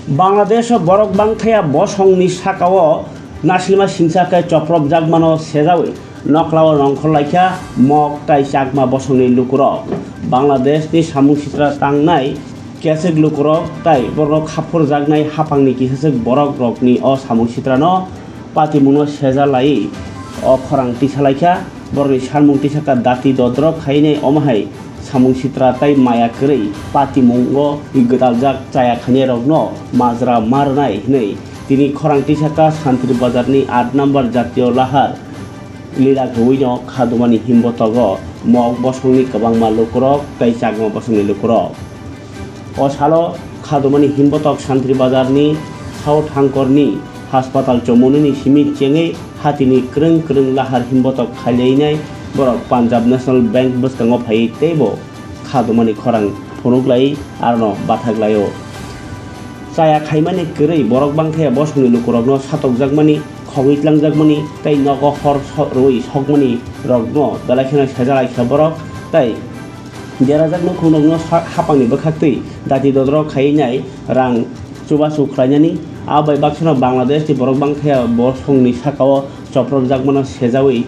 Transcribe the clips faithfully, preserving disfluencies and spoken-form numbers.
Bangladesh o borok bangthaya bosongni sakao nasilma singsa khe chopropjakmano sejaui noklao rongkhorlaikha Mok tai Chakma bosongni lukurok. Bangladeshni samung sitra tangnai kesek lukurok tai borok haphurjaknai haphangni kisaswk borok rokni o samung sitrano patimungno seja lai o khorang tisa laikha. Borokni salmung tisa kha dati dodrok khainai omo hai samung sitra tai maya kwrwi patimungo gwdaljak chaya khainairokno majra ma rwnai hwnwi tini khorang tisa kha Santri Bazarni aat number jatiyo lahar lila kwbwino khadumani himbotogo Mok bosongni kwbangma lukurok tei Chakma bosongni lukurok. O salo khadumani himbotok Santri Bazarni South Hangkorni haspatal chomoni ni simi chengwi hatini kwrwng kwrwng lahar himbotok khailainai borok Punjab National Bank bwskango phaiwi teibo khadumani khorang phunuklai arono bathaklaio. Chaya khaimani kwrwi borok bangthaya bosongni lukurokno satokjakmani, khogwi tlangjakmani tei nogo hor so-, rwui sokmani rokno belai kheno sejalaikha borok tei derajak nukhungrokno sa-, hapangni bwkhaktwi dati dodrok khaiwi nai rang chubachu khlainani. Abo bai baksano Bangladesh ni borok bangthaya bosongni sakao chopropjakmano sejaui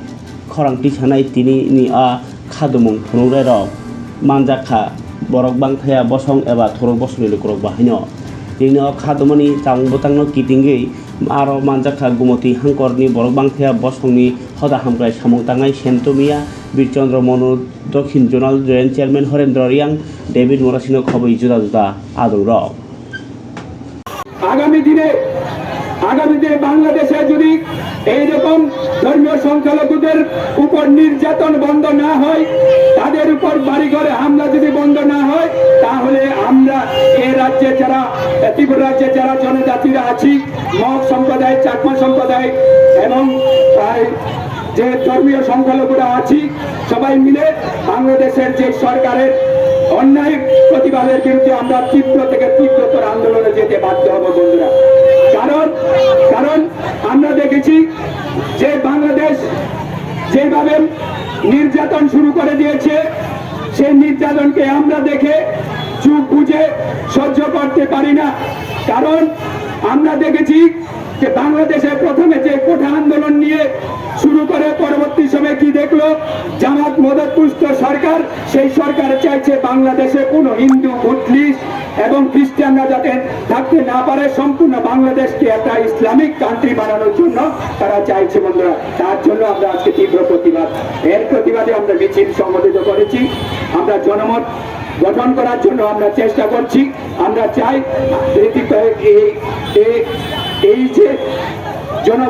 khorang tisanai tini ni a khadumung phunukrairok manjakha borok bangthaya bosong eba thurok bosongni lukurok bahaino. Tini o khadumani chamung bwtangno kitingwi aro manjakha Gumoti Hangkorni borok bangthaya bosongni hoda hamkrai samung tangnai Sentomia Birchandra Monu, Dokhin Zonal Joint Chairman Horendra Riang, David Morasino khobwi juda juda adongrok. আগামী দিনে আগামী দিনে বাংলাদেশে যদি এইরকম ধর্মীয় সংখ্যালঘুদের উপর নির্যাতন বন্ধ না হয়, তাদের উপর বাড়িঘরে হামলা যদি বন্ধ না হয়, তাহলে আমরা এ রাজ্যে যারা, ত্রিপুরা রাজ্যে যারা জনজাতিরা আছি, মগ সম্প্রদায়, চাকমা সম্প্রদায় এবং, আহ, যে ধর্মীয় সংখ্যালঘুরা আছি, সবাই মিলে বাংলাদেশের যে সরকারের অন্যায় প্রতিবাদের বিরুদ্ধে আমরা তীব্র থেকে তীব্রতর আন্দোলনে যেতে বাধ্য হব বন্ধুরা। কারণ, কারণ আমরা দেখেছি যে বাংলাদেশ যেভাবে নির্যাতন শুরু করে দিয়েছে, সেই নির্যাতনকে আমরা দেখে চুপ বুজে সহ্য করতে পারি না। কারণ আমরা দেখেছি যে বাংলাদেশে প্রথমে যে কোটা আন্দোলন নিয়ে শুরু করে পরবর্তী সময় কি দেখলো, জামাত মদতপুষ্ট সরকার, সেই সরকার চাইছে বাংলাদেশে কোনো হিন্দু, মুসলিম এবং খ্রিস্টানরা যাতে থাকতে না পারে, সম্পূর্ণ বাংলাদেশকে একটা ইসলামিক কান্ট্রি বানানোর জন্য তারা চাইছে বন্ধুরা। তার জন্য আমরা আজকে তীব্র প্রতিবাদ, এর প্রতিবাদে আমরা মিছিল সংগঠিত করেছি। আমরা জনমত গঠন করার জন্য আমরা চেষ্টা করছি। আমরা চাই এই, এই, এই, এই যে জন